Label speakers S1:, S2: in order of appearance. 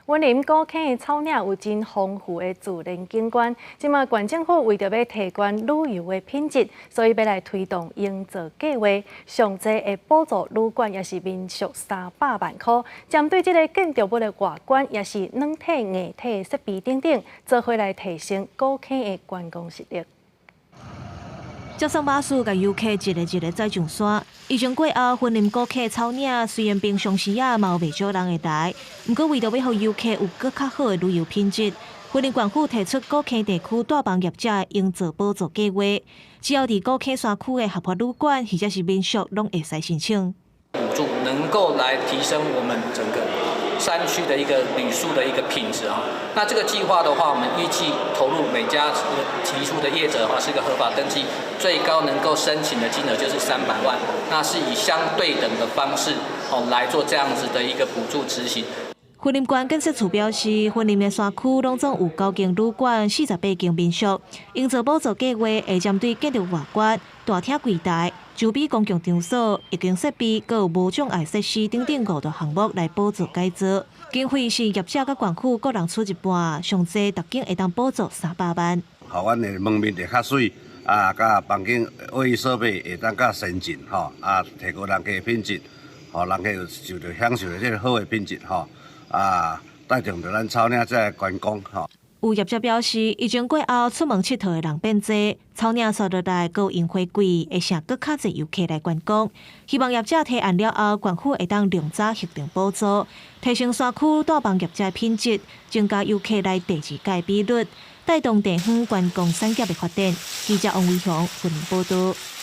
S1: 雲林古坑的草嶺有真豐富的自然景觀，這馬縣政府為著欲提懸旅遊的品質，所以欲來推動營造計劃，上濟會補助旅館抑是民宿300萬箍，針對這个建築物的外觀，抑是軟體硬體設備等等，做伙來提升古坑的觀光實力。
S2: 接送巴士共遊客一个一个載上山。疫情過後，雲林古坑草嶺雖然平常時仔嘛有袂少人會來，毋過為著欲予遊客有閣較好的旅遊品質，雲林縣府提出古坑地區帶房業者營造補助計劃，只要佇古坑山區的合法旅館或者是民宿，攏會使申請。
S3: 補助能夠來提升我們整個山區的一個旅宿的一個品質啊。那這個計劃的話，我們預計投入每家提出的業者的話，是一個合法登記，最高能夠申請的金額就是300萬。那是以相對等的方式哦來做這樣子的一個補助執行。
S2: 雲林縣建設處表示，雲林的山區攏總有九間旅館、48間民宿，營造補助計劃會針對建築外觀、大廳櫃台、周邊公共場所、液晶設備、閣有無障礙設施等等五大項目來補助改造。經費是業者佮縣府各人出一半，上濟逐間會當補助300萬。
S4: 予阮的門面會較媠，啊，佮房間衛浴設備會當較先進，吼，啊，提高人客的品質，予人客有受著享受著這个好的品質，吼。啊，帶動著咱草嶺這个觀光吼。
S2: 有業者表示，疫情過後出門𨑨迌的人變濟，草嶺煞落來閣有櫻花季，會吸閣較濟遊客來觀光。希望業者提案了後，縣府會當量早核定補助，提升山區帶房業者的品質，增加遊客來第二擺比率，帶動地方觀光產業的發展。記者王維雄雲林報導。